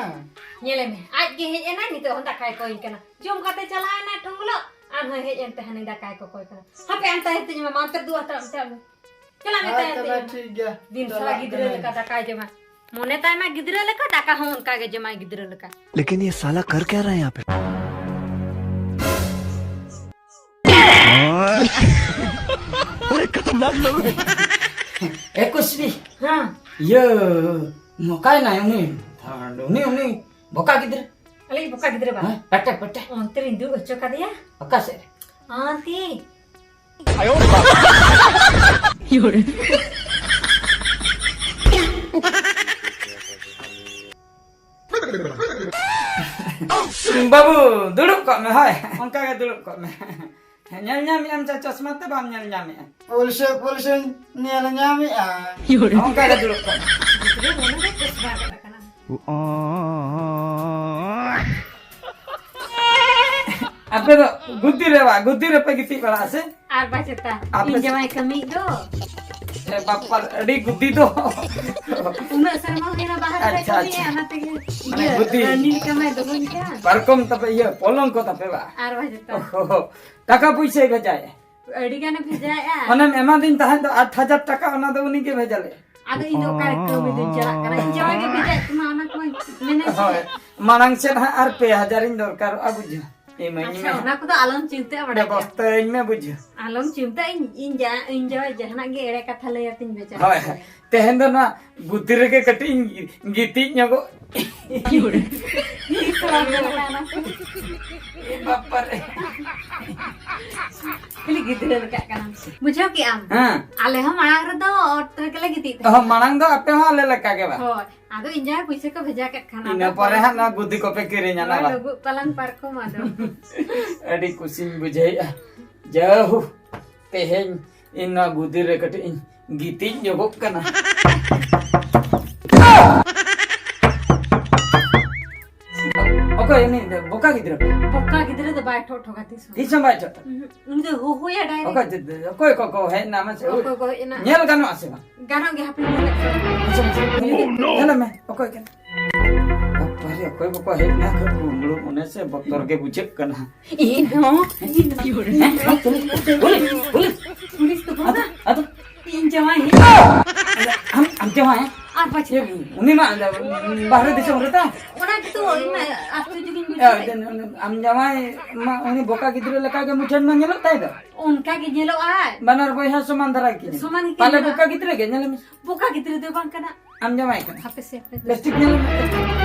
ᱧᱮᱞᱮ ᱢᱮ, ᱟᱡ ᱜᱮ ᱦᱮᱡ ᱮᱱᱟᱭ, ᱱᱤᱛᱚᱜ ᱦᱚᱸ ᱫᱟᱠᱟᱭ ᱠᱚᱭ ᱠᱟᱱᱟ᱾ ᱡᱚᱢ ᱠᱟᱛᱮ ᱪᱟᱞᱟᱣ ᱮᱱᱟᱭ ᱴᱷᱚᱝᱞᱚᱜ, ᱟᱨᱦᱚᱸ ᱦᱮᱡ ᱮᱱ ᱛᱟᱦᱮᱱᱟᱭ, ᱫᱟᱠᱟᱭ ᱠᱚᱠᱚᱭ ᱠᱟᱱᱟ᱾ ᱦᱟᱯᱮ, ᱟᱢ ᱛᱟᱦᱮᱸ ᱛᱤᱧ ᱢᱟ, ᱟᱢ ᱛᱮ ᱫᱩ ᱦᱟᱛᱟᱲ ᱢᱮ, ᱪᱟᱞᱟᱜ ᱢᱮ᱾ ᱪᱟᱞᱟᱜ ᱢᱮ, ᱦᱳᱭ, ᱛᱟᱦᱮᱸ ᱛᱚᱵᱮ ᱛᱤᱧ ᱢᱟ᱾ ᱴᱷᱤᱠ ᱜᱮᱭᱟ᱾ ᱫᱤᱱ ᱥᱟᱞᱟ ᱪᱟᱞᱟᱜ ᱜᱤᱫᱽᱨᱟᱹ ᱠᱟᱹᱱᱟᱹᱧ᱾ ᱞᱮᱠᱟ ᱫᱟᱠᱟᱭ ᱡᱚᱢᱟ᱾ ᱢᱚᱱᱮ ᱛᱟᱭ ᱢᱟ ᱜᱤᱫᱽᱨᱟᱹ ᱞᱮᱠᱟ, ᱫᱟᱠᱟ ᱦᱚᱸ ᱚᱱᱠᱟ ᱜᱮ ᱡᱚᱢᱟᱭ ᱜᱤᱫᱽᱨᱟᱹ ᱞᱮᱠᱟ᱾ लेकिन ये साला कर क्या रहा है यहाँ पे? ᱮ ᱠᱩᱥᱵᱤ᱾ ᱦᱮᱸ᱾ ᱤᱭᱟᱹ, ᱱᱚᱠᱟᱭ ᱱᱟᱭ ᱩᱱᱤ, ᱩᱱᱤ, ᱩᱱᱤ ᱵᱚᱠᱟ ᱜᱤᱫᱽᱨᱟᱹ᱾ ᱟᱞᱮᱭᱤᱡ ᱵᱚᱠᱟ ᱜᱤᱫᱽᱨᱟᱹ ᱵᱟ? ᱦᱮᱸ, ᱯᱮᱴᱮ, ᱯᱮᱴᱮ᱾ ᱚᱱᱛᱮ ᱨᱤᱧ ᱫᱩᱲᱩᱵ ᱦᱚᱪᱚ ᱠᱟᱫᱮᱭᱟ᱾ ᱚᱠᱟ ᱥᱮᱫ ᱨᱮ? ᱚᱱᱛᱮ᱾ ᱵᱟᱹᱵᱩ, ᱫᱩᱲᱩᱵ ᱠᱚᱜ ᱢᱮ, ᱦᱳᱭ᱾ ᱚᱱᱠᱟ ᱜᱮ ᱫᱩᱲᱩᱵ ᱠᱚᱜ ᱢᱮ᱾ ᱧᱮᱞ ᱧᱟᱢᱮᱜ ᱟᱢ ᱪᱮ ᱪᱚᱥᱢᱟ ᱛᱮ ᱵᱟᱢ ᱧᱮᱞ ᱧᱟᱢᱮᱜᱼᱟ? ᱯᱩᱞᱥᱟᱹ ᱯᱩᱞᱥᱟᱹᱧ ᱧᱮᱞ ᱧᱟᱢᱮᱜᱼᱟ᱾ ᱚᱱᱠᱟ ᱜᱮ ᱫᱩᱲᱩᱵ ᱠᱚᱜ ᱢᱮ᱾ ᱜᱤᱫᱽᱨᱟᱹ ᱢᱚᱱᱮ ᱫᱚ ᱪᱚᱥᱢᱟ ᱜᱚᱫ ᱟᱠᱟᱱᱟ᱾ ᱟᱯᱮ ᱫᱚ ᱜᱩᱫᱤ ᱨᱮ ᱵᱟ, ᱜᱩᱫᱤ ᱨᱮᱯᱮ ᱜᱤᱛᱤᱡ ᱵᱟᱲᱟᱜᱼᱟ ᱥᱮ? ᱟᱨ ᱵᱟ ᱪᱮᱛᱟ, ᱟᱯᱮ ᱤᱧ ᱡᱟᱶᱟᱭ ᱠᱟᱹᱢᱤᱭᱤᱡ ᱫᱚ᱾ ᱮ ᱵᱟᱯᱟᱨ, ᱟᱹᱰᱤ ᱜᱩᱫᱤ ᱫᱚ᱾ ᱩᱱᱟᱹᱜ ᱥᱮᱨᱢᱟ ᱦᱩᱭᱱᱟ ᱵᱟᱦᱟ ᱨᱮ ᱟᱪᱪᱷᱟ, ᱠᱟᱹᱢᱤᱭᱟ, ᱟᱪᱪᱷᱟ᱾ ᱚᱱᱟ ᱛᱮᱜᱮ ᱢᱟᱱᱮ ᱤᱭᱟᱹ, ᱜᱩᱫᱤ᱾ ᱨᱟᱹᱱᱤ ᱞᱮᱠᱟ ᱢᱟᱭ ᱫᱚᱦᱚᱧ ᱠᱟᱱ᱾ ᱯᱟᱨᱠᱚᱢ ᱛᱟᱯᱮ, ᱤᱭᱟᱹ, ᱯᱚᱞᱚᱝ ᱠᱚ ᱛᱟᱯᱮ ᱵᱟ? ᱟᱨ ᱵᱟ ᱪᱮᱛᱟ᱾ ᱚᱦᱚ, ᱴᱟᱠᱟ ᱯᱩᱭᱥᱟᱹᱭ ᱵᱷᱮᱡᱟᱭᱮᱫ? ᱟᱹᱰᱤ ᱜᱟᱱᱮ ᱵᱷᱮᱡᱟᱭᱮᱫᱼᱟ᱾ ᱚᱱᱮᱢ ᱮᱢᱟᱫᱤᱧ ᱛᱟᱦᱮᱸᱫ ᱫᱚ ᱟᱴ ᱦᱟᱡᱟᱨ ᱴᱟᱠᱟ, ᱚᱱᱟ ᱫᱚ ᱩᱱᱤ ᱜᱮ ᱵᱷᱮᱡᱟ ᱞᱮᱫ᱾ ᱟᱫᱚ ᱤᱧ ᱫᱚ ᱚᱠᱟᱨᱮ ᱠᱟᱹᱢᱤ ᱫᱚᱧ ᱪᱟᱞᱟᱜ ᱠᱟᱱᱟ? ᱤᱧ ᱡᱟᱶᱟᱭ ᱜᱮ ᱵᱷᱮᱡᱟᱭᱮᱫ ᱛᱟᱢᱟ, ᱚᱱᱟ ᱠᱚᱢᱟᱧ ᱢᱮᱱᱮᱫ ᱦᱳᱭ, ᱛᱟᱦᱮᱸᱫ᱾ ᱢᱟᱲᱟᱝ ᱥᱮᱫ ᱦᱟᱸᱜ ᱟᱨ ᱯᱮ ᱦᱟᱡᱟᱨ ᱤᱧ ᱫᱚᱨᱠᱟᱨᱚᱜᱼᱟ, ᱵᱩᱡᱷᱟᱹᱣ᱾ ᱤᱢᱟᱹᱧ ᱟᱪᱪᱷᱟ, ᱢᱮ᱾ ᱚᱱᱟ ᱠᱚᱫᱚ ᱟᱞᱚᱢ ᱪᱤᱱᱛᱟᱹᱜᱼᱟ, ᱵᱟᱰᱟᱭ ᱠᱮᱫᱟᱢ᱾ ᱵᱮᱵᱚᱥᱛᱟᱹᱧ ᱢᱮ, ᱵᱩᱡᱷᱟᱹᱣ᱾ ᱟᱞᱚᱢ ᱪᱤᱱᱛᱟᱹᱜ, ᱤᱧ, ᱤᱧ ᱡᱟ-, ᱤᱧ ᱡᱟᱦᱟᱸ ᱡᱟᱦᱟᱱᱟᱜ ᱜᱮ ᱮᱲᱮ ᱠᱟᱛᱷᱟ ᱞᱟᱹᱭ ᱟᱛᱤᱧ ᱵᱮᱪᱟᱨᱟ᱾ ᱦᱳᱭ, ᱦᱳᱭ᱾ ᱛᱮᱦᱮᱧ ᱫᱚ ᱱᱚᱣᱟ ᱜᱩᱫᱤ ᱨᱮᱜᱮ ᱠᱟᱹᱴᱤᱡ ᱤᱧ ᱜᱤᱛᱤᱡ ᱧᱚᱜᱚᱜ᱾ ᱤᱥ ᱵᱟᱵᱟ ᱨᱮ᱾ ᱠᱷᱟᱹᱞᱤ ᱜᱤᱫᱽᱨᱟᱹ ᱞᱮᱠᱟᱜ ᱠᱟᱱᱟᱢ᱾ ᱵᱩᱡᱷᱟᱹᱣ ᱠᱮᱜ ᱟᱢ? ᱦᱮᱸ᱾ ᱟᱞᱮ ᱦᱚᱸ ᱢᱟᱲᱟᱝ ᱨᱮᱫᱚ ᱚᱛ ᱨᱮᱜᱮ ᱞᱮ ᱜᱤᱛᱤᱡ ᱛᱟᱦᱮᱸ ᱚᱦᱚ, ᱠᱟᱱᱟ᱾ ᱢᱟᱲᱟᱝ ᱫᱚ ᱟᱯᱮ ᱦᱚᱸ ᱟᱞᱮ ᱞᱮᱠᱟ ᱜᱮ ᱵᱟᱝ? ᱦᱳᱭ᱾ ᱟᱫᱚ ᱤᱧ ᱡᱟᱦᱟᱸᱭ ᱯᱩᱭᱥᱟᱹ ᱠᱚ ᱵᱷᱮᱡᱟ ᱠᱮᱫ ᱠᱷᱟᱱ, ᱤᱱᱟᱹ ᱟᱫᱚ ᱯᱚᱨᱮ ᱦᱟᱸᱜ ᱱᱚᱣᱟ ᱜᱩᱫᱤ ᱠᱚᱯᱮ ᱠᱤᱨᱤᱧᱟ, ᱱᱟ ᱦᱳᱭ, ᱵᱟᱝ? ᱞᱩᱵᱩᱜ ᱯᱟᱞᱟᱝ ᱯᱟᱨᱠᱚᱢ ᱟᱫᱚ᱾ ᱟᱹᱰᱤ ᱠᱩᱥᱤᱧ ᱵᱩᱡᱷᱟᱹᱣᱮᱫᱼᱟ᱾ ᱡᱟᱦᱳ, ᱛᱮᱦᱮᱧ ᱤᱧ ᱱᱚᱣᱟ ᱜᱩᱫᱤ ᱨᱮ ᱠᱟᱹᱴᱤᱡ ᱤᱧ ᱜᱤᱛᱤᱡ ᱧᱚᱜᱚᱜ ᱠᱟᱱᱟ᱾ ᱚᱠᱚᱭ ᱩᱱᱤ ᱵᱚᱠᱟ ᱜᱤᱫᱽᱨᱟᱹ? ᱵᱚᱠᱟ ᱜᱤᱫᱽᱨᱟᱹ ᱫᱚ ᱵᱟᱭ ᱴᱷᱚᱜ ᱴᱷᱚᱜᱟ ᱛᱤᱥ ᱦᱚᱸ᱾ ᱛᱤᱥ ᱦᱚᱸ ᱵᱟᱭ ᱴᱷᱚᱜ ᱴᱷᱚᱜᱟ? ᱩᱦᱩᱸ, ᱩᱱᱤ ᱫᱚ ᱦᱩᱦᱩᱭᱟ direct᱾ ᱚᱠᱚᱭ ᱪᱮᱫ, ᱚᱠᱚᱭ ᱠᱚᱠᱚ ᱦᱮᱡ ᱮᱱᱟ ᱢᱟᱥᱮ? ᱚᱠᱚᱭ ᱠᱚ ᱦᱮᱡ ᱮᱱᱟ? ᱧᱮᱞ ᱜᱟᱱᱚᱜᱼᱟ ᱥᱮ ᱵᱟᱝ? ᱜᱟᱱᱚᱜ ᱜᱮ, ᱦᱟᱯᱮ ᱧᱮᱞᱮᱫ ᱠᱚᱣᱟ᱾ ᱟᱪᱪᱷᱟ, ᱟᱪᱪᱷᱟ, ᱧᱮᱞ ᱢᱮ, ᱚᱠᱚᱭ ᱠᱟᱱᱟ? ᱵᱟᱯᱟᱨᱮ, ᱚᱠᱚᱭ ᱠᱚᱠᱚ ᱦᱮᱡ ᱮᱱᱟ? ᱠᱩᱢᱵᱽᱲᱩ ᱢᱚᱱᱮ ᱥᱮ ᱵᱚᱛᱚᱨ ᱜᱮ ᱵᱩᱡᱷᱟᱹᱜ ᱠᱟᱱᱟ᱾ ᱤᱧ ᱦᱚᱸ, ᱤᱧ ᱦᱚᱸ᱾ ᱦᱮᱸ? Police, police. ᱯᱩᱞᱤᱥ ᱫᱚ ᱵᱟᱝᱟ᱾ ᱟᱫᱚ, ᱟᱫᱚ? ᱤᱧ ᱡᱟᱶᱟᱭ ᱦᱮᱡ᱾ ᱟᱢ, ᱟᱢ ᱡᱟᱶᱟᱭ? ᱟᱨ ᱯᱟᱪᱷᱮ᱾ ᱩᱱᱤ ᱢᱟ ᱵᱟᱦᱨᱮ ᱫᱤᱥᱚᱢ ᱨᱮ ᱛᱟᱭ᱾ ᱚᱱᱟ ᱜᱮᱛᱚ, ᱤᱧ ᱢᱟ ᱟᱥᱪᱚᱨᱡᱚ ᱜᱤᱧ ᱵᱩᱡᱷᱟᱹᱣ ᱮᱫ᱾ ᱟᱢ ᱡᱟᱶᱟᱭ ᱢᱟ ᱩᱱᱤ ᱵᱚᱠᱟ ᱜᱤᱫᱽᱨᱟᱹ ᱞᱮᱠᱟ ᱜᱮ ᱢᱩᱴᱷᱟᱹᱱ ᱢᱟ ᱧᱮᱞᱚᱜ ᱛᱟᱭ ᱫᱚ᱾ ᱚᱱᱠᱟ ᱜᱮ ᱧᱮᱞᱚᱜ ᱟᱭ᱾ ᱵᱟᱱᱟᱨ ᱵᱚᱭᱦᱟ ᱥᱚᱢᱟᱱ ᱫᱷᱟᱨᱟ ᱜᱮ᱾ ᱥᱚᱢᱟᱱ ᱜᱮ ᱯᱟᱞᱮ ᱧᱮᱞᱚᱜᱼᱟ᱾ ᱵᱚᱠᱟ ᱜᱤᱫᱽᱨᱟᱹ ᱜᱮ, ᱧᱮᱞ ᱢᱮ᱾ ᱵᱚᱠᱟ ᱜᱤᱫᱽᱨᱟᱹ ᱫᱚ ᱵᱟᱝ ᱠᱟᱱᱟ᱾ ᱟᱢ ᱡᱟᱶᱟᱭ ᱠᱟᱱᱟ᱾ ᱦᱟᱯᱮ ᱥᱮ, ᱦᱟᱯᱮ ᱥᱮ᱾ ᱵᱮᱥᱴᱷᱤᱠ ᱧᱮᱞ ᱢᱮ᱾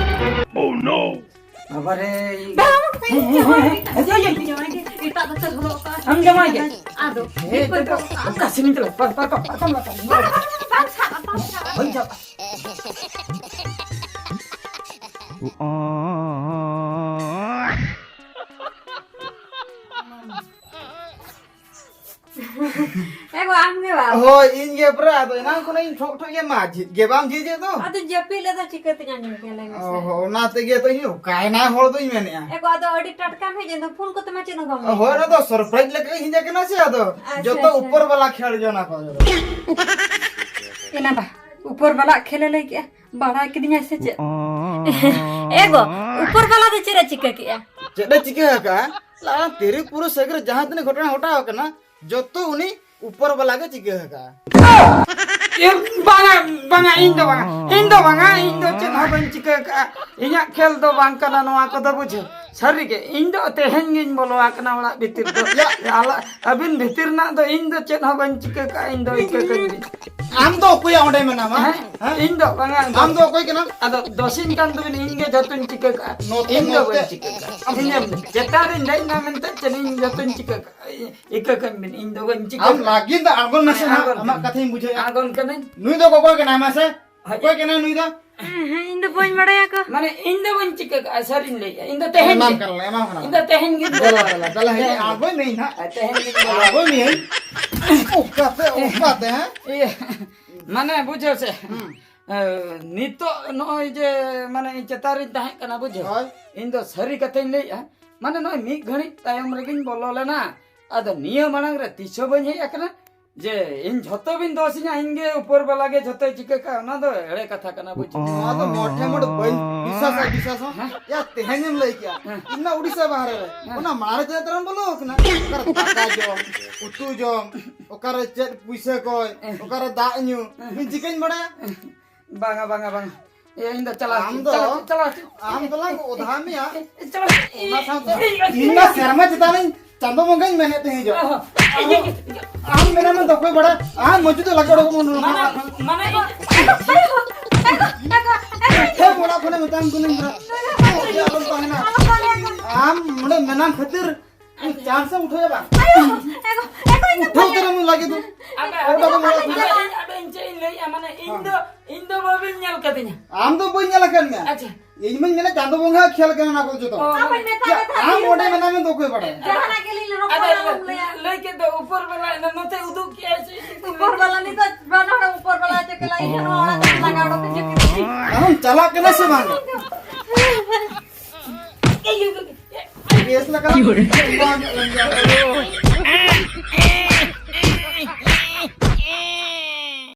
Oh no! ᱵᱟᱵᱟᱨᱮ᱾ ᱵᱟᱝ, ᱵᱟᱝ, ᱦᱮᱸ, ᱦᱮᱸ, ᱦᱮᱸ, ᱦᱮᱸ᱾ ᱤᱧ ᱡᱟᱶᱟᱭ ᱜᱮ᱾ ᱮᱴᱟᱜ ᱫᱚ ᱪᱮᱫ ᱦᱚᱨᱚᱜ ᱠᱟᱜᱼᱟ? ᱟᱢ ᱡᱟᱶᱟᱭ ᱜᱮ? ᱟᱫᱚ, ᱦᱮᱸ, ᱪᱮᱫ ᱠᱚ ᱪᱮᱫ ᱦᱚᱨᱚᱜ ᱠᱟᱜᱼᱟ? ᱚᱠᱟ ᱥᱮᱱ ᱤᱧ ᱪᱟᱞᱟᱜᱼᱟ? ᱯᱟᱨ-, ᱯᱟᱨ-, ᱯᱟᱨ-, ᱯᱟᱨᱠᱚᱢ ᱞᱟᱛᱟᱨ ᱨᱮ᱾ ᱵᱟᱝ, ᱵᱟᱝ, ᱵᱟᱝ, ᱵᱟᱝ ᱥᱟᱵ, ᱵᱟᱝ ᱥᱟᱵ᱾ ᱵᱟᱹᱧ ᱪᱟᱞᱟᱜᱼᱟ᱾ ᱮ ᱜᱚ, ᱟᱢ ᱜᱮ ᱵᱟ? ᱦᱳᱭ, ᱤᱧ ᱜᱮ ᱯᱩᱨᱟᱹ᱾ ᱟᱫᱚ ᱮᱱᱟᱝ ᱠᱷᱚᱱᱟᱜ ᱤᱧ ᱴᱷᱚᱜ ᱴᱷᱚᱜ ᱜᱮ, ᱢᱟ ᱡᱷᱤᱡ ᱜᱮ ᱵᱟᱢ ᱡᱷᱤᱡᱮᱫ ᱫᱚ᱾ ᱟᱫᱚ ᱡᱟᱹᱯᱤᱫ ᱞᱮᱫᱟ, ᱪᱤᱠᱟᱹᱛᱮᱧ ᱟᱸᱡᱚᱢ ᱠᱮᱭᱟ, ᱞᱟᱹᱭ ᱢᱮᱥᱮ? ᱚ ᱦᱚ, ᱚᱱᱟ ᱛᱮᱜᱮ ᱛᱚ ᱤᱧ ᱚᱠᱟᱭᱮᱱᱟ ᱦᱚᱲ ᱫᱚᱧ ᱢᱮᱱᱮᱫᱼᱟ᱾ ᱮ ᱜᱚ, ᱟᱫᱚ ᱟᱹᱰᱤ ᱴᱟᱴᱠᱟᱢ ᱦᱮᱡ ᱮᱱ ᱫᱚ, ᱯᱷᱳᱱ ᱠᱚᱛᱮ ᱢᱟ ᱪᱮᱫ ᱦᱚᱸ ᱵᱟᱢ ᱞᱟᱹᱭ ᱦᱳᱭ, ᱚᱱᱟ ᱫᱚ surprise ᱞᱮᱠᱟ ᱦᱮᱡ ᱟᱠᱟᱱᱟ ᱥᱮ, ᱟᱫᱚ ᱟᱪᱪᱷᱟ, ᱡᱚᱛᱚ ᱟᱪᱪᱷᱟ᱾ ᱩᱯᱚᱨ ᱵᱟᱞᱟ ᱠᱷᱮᱞ ᱡᱚᱱᱟ ᱠᱚ᱾ ᱮᱱᱟ ᱵᱟ, ᱩᱯᱚᱨ ᱵᱟᱞᱟ ᱠᱷᱮᱞᱮ ᱞᱟᱹᱭ ᱠᱮᱜᱼᱟ, ᱵᱟᱲᱟᱭ ᱠᱤᱫᱤᱧᱟ ᱥᱮ ᱪᱮᱫ? ᱮ ᱜᱚ, ᱩᱯᱚᱨ ᱵᱟᱞᱟ ᱫᱚ ᱪᱮᱫ ᱮ ᱪᱤᱠᱟᱹ ᱠᱮᱜᱼᱟ? ᱪᱮᱫ ᱮ ᱪᱤᱠᱟᱹ ᱟᱠᱟᱜᱼᱟ? ᱞᱟᱲᱟ ᱛᱤᱨᱤ ᱯᱩᱨᱩ ᱥᱟᱹᱜᱟᱹᱨ ᱡᱟᱦᱟᱸ ᱛᱤᱱᱟᱹᱜ ᱜᱷᱚᱴᱚᱱᱟ ᱜᱷᱚᱴᱟᱣ ᱟᱠᱟᱱᱟ, ᱡᱚᱛᱚ ᱩᱱᱤ ᱩᱯᱚᱨ ᱵᱟᱞᱟ ᱜᱮ ᱪᱤᱠᱟᱹ ᱟᱠᱟᱜᱼᱟ᱾ ᱮ, ᱵᱟᱝᱟ, ᱵᱟᱝᱟ, ᱤᱧ ᱫᱚ ᱵᱟᱝᱟ, ᱤᱧ ᱫᱚ ᱵᱟᱝᱟ, ᱤᱧ ᱫᱚ ᱪᱮᱫ ᱦᱚᱸ ᱵᱟᱹᱧ ᱪᱤᱠᱟᱹ ᱠᱟᱜᱼᱟ᱾ ᱤᱧᱟᱹᱜ ᱠᱷᱮᱞ ᱫᱚ ᱵᱟᱝ ᱠᱟᱱᱟ ᱱᱚᱣᱟ ᱠᱚᱫᱚ, ᱵᱩᱡᱷᱟᱹᱣ᱾ ᱥᱟᱹᱨᱤᱜᱮ, ᱤᱧ ᱫᱚ ᱛᱮᱦᱮᱧ ᱜᱤᱧ ᱵᱚᱞᱚ ᱟᱠᱟᱱᱟ ᱚᱲᱟᱜ ᱵᱷᱤᱛᱤᱨ ᱫᱚ᱾ ᱭᱟ᱾ ᱟᱞᱟ-, ᱟᱹᱵᱤᱱ ᱵᱷᱤᱛᱤᱨ ᱨᱮᱱᱟᱜ ᱫᱚ ᱤᱧ ᱫᱚ ᱪᱮᱫ ᱦᱚᱸ ᱵᱟᱹᱧ ᱪᱤᱠᱟᱹ ᱠᱟᱜᱼᱟ, ᱤᱧ ᱫᱚ ᱤᱠᱟᱹ ᱠᱟᱹᱧ ᱵᱤᱱ᱾ ᱟᱢ ᱫᱚ ᱚᱠᱚᱭᱭᱟ ᱚᱸᱰᱮ ᱢᱮᱱᱟᱢᱟ? ᱦᱮᱸ? ᱦᱮᱸ? ᱤᱧ ᱫᱚ ᱵᱟᱝᱟ, ᱟᱢ ᱫᱚ ᱚᱠᱚᱭ ᱠᱟᱱᱟᱢ? ᱟᱫᱚ ᱫᱚᱥᱤᱧ ᱠᱟᱱ ᱫᱚᱵᱤᱱ, ᱤᱧ ᱜᱮ ᱡᱚᱛᱚᱧ ᱪᱤᱠᱟᱹ ᱠᱟᱜᱼᱟ᱾ ᱱᱚᱛᱮ, ᱤᱧ ᱫᱚ ᱱᱚᱛᱮ᱾ ᱵᱟᱹᱧ ᱪᱤᱠᱟᱹ ᱠᱟᱜᱼᱟ᱾ ᱤᱧ ᱮᱢ ᱪᱮᱛᱟᱱ ᱨᱤᱧ ᱫᱮᱡ ᱮᱱᱟ ᱢᱮᱱᱛᱮ ᱪᱮᱫ ᱤᱧ ᱡᱚᱛᱚᱧ ᱪᱤᱠᱟᱹ ᱠᱟᱜᱼᱟ? ᱤᱠᱟᱹ ᱠᱟᱹᱧ ᱵᱤᱱ, ᱤᱧ ᱫᱚ ᱵᱟᱹᱧ ᱪᱤᱠᱟᱹ ᱟᱢ ᱠᱟᱜᱼᱟ᱾ ᱞᱟᱹᱜᱤᱫ ᱫᱚ ᱟᱬᱜᱚᱱ ᱢᱮᱥᱮ ᱦᱮᱸ, ᱦᱟᱸᱜ, ᱟᱬᱜᱚᱱ ᱟᱢᱟᱜ ᱠᱟᱹᱧ᱾ ᱠᱟᱛᱷᱟᱧ ᱵᱩᱡᱷᱟᱹᱣᱮᱫᱼᱟ᱾ ᱟᱬᱜᱚᱱ ᱠᱟᱹᱱᱟᱹᱧ᱾ ᱱᱩᱭ ᱫᱚ ᱚᱠᱚᱭ ᱠᱟᱱᱟᱭ ᱢᱟᱥᱮ? ᱦᱳᱭ᱾ ᱚᱠᱚᱭ ᱠᱟᱱᱟᱭ ᱱᱩᱭ ᱫᱚ? ᱦᱮᱸ, ᱦᱮᱸ, ᱤᱧ ᱫᱚ ᱵᱟᱹᱧ ᱵᱟᱲᱟᱭᱟ ᱠᱚ᱾ ᱢᱟᱱᱮ, ᱤᱧ ᱫᱚ ᱵᱟᱹᱧ ᱪᱤᱠᱟᱹ ᱠᱟᱜᱼᱟ, ᱥᱟᱹᱨᱤᱧ ᱞᱟᱹᱭᱮᱜᱼᱟ᱾ ᱤᱧ ᱫᱚ ᱛᱮᱦᱮᱧ ᱮᱢᱟᱢ ᱜᱮ᱾ ᱠᱟᱱᱟ, ᱮᱢᱟᱢ ᱠᱟᱱᱟ᱾ ᱤᱧ ᱫᱚ ᱛᱮᱦᱮᱧ ᱜᱤᱧ ᱫᱮᱞᱟ, ᱵᱚᱞᱚ᱾ ᱫᱮᱞᱟ, ᱫᱮᱞᱟ, ᱦᱮᱸ, ᱦᱮᱸ᱾ ᱟᱬᱜᱚᱭ ᱢᱮ ᱤᱧ ᱦᱟᱸᱜ᱾ ᱟᱨ ᱛᱮᱦᱮᱧ ᱜᱤᱧ ᱵᱚᱞᱚ᱾ ᱟᱬᱜᱚᱭ ᱢᱮ ᱤᱧ᱾ ᱚᱠᱟᱛᱮ, ᱚᱠᱟᱛᱮ, ᱦᱮᱸ? ᱤᱭᱟᱹ, ᱢᱟᱱᱮ, ᱵᱩᱡᱷᱟᱹᱣ ᱥᱮ᱾ ᱦᱩᱸ᱾ ᱮ, ᱱᱤᱛᱚᱜ ᱱᱚᱜᱼᱚᱭ ᱡᱮ, ᱢᱟᱱᱮ, ᱤᱧ ᱪᱮᱛᱟᱱ ᱨᱤᱧ ᱛᱟᱦᱮᱸ ᱠᱟᱱᱟ, ᱵᱩᱡᱷᱟᱹᱣ᱾ ᱦᱳᱭ᱾ ᱤᱧ ᱫᱚ ᱥᱟᱹᱨᱤ ᱠᱟᱛᱷᱟᱧ ᱞᱟᱹᱭᱮᱜᱼᱟ᱾ ᱢᱟᱱᱮ, ᱱᱚᱜᱼᱚᱭ ᱢᱤᱫ ᱜᱷᱟᱹᱲᱤᱡ ᱛᱟᱭᱚᱢ ᱨᱮᱜᱤᱧ ᱵᱚᱞᱚ ᱞᱮᱱᱟ᱾ ᱟᱫᱚ ᱱᱤᱭᱟᱹ ᱢᱟᱲᱟᱝ ᱨᱮ ᱛᱤᱥ ᱦᱚᱸ ᱵᱟᱹᱧ ᱦᱮᱡ ᱟᱠᱟᱱᱟ᱾ ᱡᱮ ᱤᱧ ᱡᱷᱚᱛᱚ ᱵᱤᱱ ᱫᱳᱥᱤᱧᱟ, ᱤᱧ ᱜᱮ ᱩᱯᱚᱨ ᱵᱟᱞᱟ ᱜᱮ ᱡᱷᱚᱛᱚᱭ ᱪᱤᱠᱟᱹ ᱠᱟᱜᱼᱟ, ᱚᱱᱟ ᱫᱚ ᱮᱲᱮ ᱠᱟᱛᱷᱟ ᱠᱟᱱᱟ, ᱵᱩᱡᱷᱟᱹᱣ᱾ ᱱᱚᱣᱟ ᱫᱚ ᱢᱚᱴᱷᱮ ᱢᱚᱴ ᱵᱟᱹᱧ ᱵᱤᱥᱣᱟᱥᱟ, ᱵᱤᱥᱣᱟᱥ ᱦᱚᱸ᱾ ᱦᱮᱸ? ᱭᱟ, ᱛᱮᱦᱮᱧᱮᱢ ᱞᱟᱹᱭ ᱠᱮᱜᱼᱟ᱾ ᱦᱮᱸ᱾ ᱤᱧ ᱢᱟ ᱩᱲᱤᱥᱥᱟ ᱵᱟᱦᱨᱮ ᱨᱮ᱾ ᱦᱮᱸ᱾ ᱚᱱᱟ ᱢᱟᱲᱟᱝ ᱨᱮ ᱪᱮᱫᱟᱜ ᱛᱮᱢ ᱵᱚᱞᱚ ᱟᱠᱟᱱᱟ? ᱚᱠᱟᱨᱮ ᱫᱟᱠᱟ ᱡᱚᱢ, ᱩᱛᱩ ᱡᱚᱢ, ᱚᱠᱟᱨᱮ ᱪᱮᱫ ᱯᱩᱭᱥᱟᱹ ᱠᱚᱭ, ᱦᱮᱸ᱾ ᱚᱠᱟᱨᱮ ᱫᱟᱜ ᱧᱩ, ᱦᱮᱸ᱾ ᱤᱧ ᱪᱤᱠᱟᱹᱧ ᱵᱟᱲᱟᱭᱟ? ᱵᱟᱝᱟ, ᱵᱟᱝᱟ, ᱵᱟᱝᱟ᱾ ᱮ, ᱤᱧ ᱫᱚ ᱪᱟᱞᱟᱣ ᱟᱢ ᱦᱚᱪᱚ, ᱫᱚ, ᱪᱟᱞᱟᱣ ᱦᱚᱪᱚ, ᱪᱟᱞᱟᱣ ᱦᱚᱪᱚ᱾ ᱟᱢ ᱫᱚᱞᱟᱝ ᱚᱫᱷᱟ ᱢᱮᱭᱟ᱾ ᱮ, ᱮ, ᱪᱟᱞᱟᱣ ᱦᱚᱪᱚ᱾ ᱤᱧ, ᱚᱱᱟ ᱥᱟᱶᱛᱮ ᱤᱧ, ᱤᱧ ᱢᱟ ᱥᱮᱨᱢᱟ ᱪᱮᱛᱟᱱ ᱨᱤᱧ ᱪᱟᱸᱫᱚ ᱵᱚᱸᱜᱟᱧ ᱢᱮᱱᱮᱫ ᱛᱟᱦᱮᱸ ᱦᱤᱡᱩᱜ᱾ ᱚ, ᱤᱧ, ᱤᱧ, ᱟᱢ ᱢᱮᱱᱟᱢ ᱢᱮ ᱫᱚᱠᱚᱭ ᱵᱟᱲᱟ, ᱟᱢ ᱢᱚᱡᱩ ᱫᱚ ᱞᱟᱜᱮ ᱚᱰᱚᱠ ᱢᱚᱱ ᱢᱟᱱᱮ, ᱢᱟᱱᱮ, ᱤᱧ, ᱦᱮᱸ, ᱚᱲᱟᱜ ᱠᱷᱚᱱᱮ ᱢᱮᱛᱟᱢ ᱠᱟᱹᱱᱟᱹᱧ ᱵᱚᱞᱮ, ᱟᱞᱚᱢ ᱛᱟᱦᱮᱱᱟ᱾ ᱟᱢ ᱱᱚᱰᱮ ᱢᱮᱱᱟᱢ ᱠᱷᱟᱹᱛᱤᱨ ᱪᱟᱱᱥ ᱮᱢ ᱩᱴᱷᱟᱹᱣᱟ ᱵᱟᱝ? ᱟᱭᱳ, ᱮᱜᱳ, ᱮᱜᱳ, ᱤᱧ ᱫᱚ ᱩᱴᱷᱟᱹᱣ ᱵᱟᱹᱧ ᱩᱛᱟᱹᱨᱚᱜ ᱢᱮ ᱞᱟᱹᱜᱤᱫ ᱫᱚ᱾ ᱟᱫᱚ, ᱟᱫᱚ, ᱟᱫᱚ, ᱟᱫᱚ, ᱟᱫᱚ ᱤᱧ ᱪᱮᱫ ᱤᱧ ᱞᱟᱹᱭᱮᱜᱼᱟ, ᱢᱟᱱᱮ, ᱤᱧ ᱫᱚ, ᱤᱧ ᱫᱚ ᱵᱟᱹᱵᱤᱱ ᱧᱮᱞ ᱠᱟᱫᱤᱧᱟ᱾ ᱟᱢ ᱫᱚ ᱵᱟᱹᱧ ᱧᱮᱞ ᱟᱠᱟᱫ ᱢᱮᱭᱟ᱾ ᱟᱪᱪᱷᱟ᱾ ᱤᱧ ᱢᱟᱧ ᱢᱮᱱᱟ ᱪᱟᱸᱫᱚ ᱵᱚᱸᱜᱟ ᱠᱷᱮᱞ ᱠᱟᱱᱟ ᱚᱱᱟ ᱠᱚ ᱡᱚᱛᱚ᱾ ᱚ, ᱟᱢ ᱢᱟᱧ ᱢᱮᱛᱟ ᱪᱮᱫ, ᱢᱮ ᱛᱟᱦᱮᱸ ᱟᱢ ᱫᱚ᱾ ᱚᱸᱰᱮ ᱢᱮᱱᱟᱢ ᱢᱮ ᱫᱚ ᱚᱠᱚᱭ ᱵᱟᱲᱟᱭᱟ? ᱡᱟᱦᱟᱱᱟᱜ ᱜᱮᱞᱤᱧ ᱨᱚᱯᱚᱲᱟ, ᱟᱫᱚ ᱟᱞᱚᱢ ᱞᱟᱹᱭᱟ᱾ ᱞᱟᱹᱭ ᱠᱮᱫ ᱫᱚ ᱩᱯᱚᱨ ᱵᱟᱞᱟ, ᱱᱚᱛᱮ ᱩᱫᱩᱜ ᱠᱮᱜᱼᱟᱭ ᱥᱮ ᱪᱮᱫ ᱠᱚ ᱩᱯᱚᱨ ᱵᱟᱞᱟ ᱱᱤᱛᱚᱜ ᱵᱟᱱᱟ ᱦᱚᱲ ᱩᱯᱚᱨ ᱵᱟᱞᱟ ᱪᱮᱫ ᱠᱚ ᱞᱟᱹᱭᱟ, ᱤᱧ ᱦᱚᱸ ᱚᱲᱟᱜ ᱠᱷᱚᱱ ᱞᱟᱜᱟ ᱚᱰᱚᱠ ᱤᱧ ᱪᱮᱫ ᱠᱮᱫᱟ᱾ ᱟᱢ ᱪᱟᱞᱟᱜ ᱠᱟᱱᱟ ᱥᱮ ᱵᱟᱝ? ᱠᱮᱥ ᱞᱮᱠᱟ᱾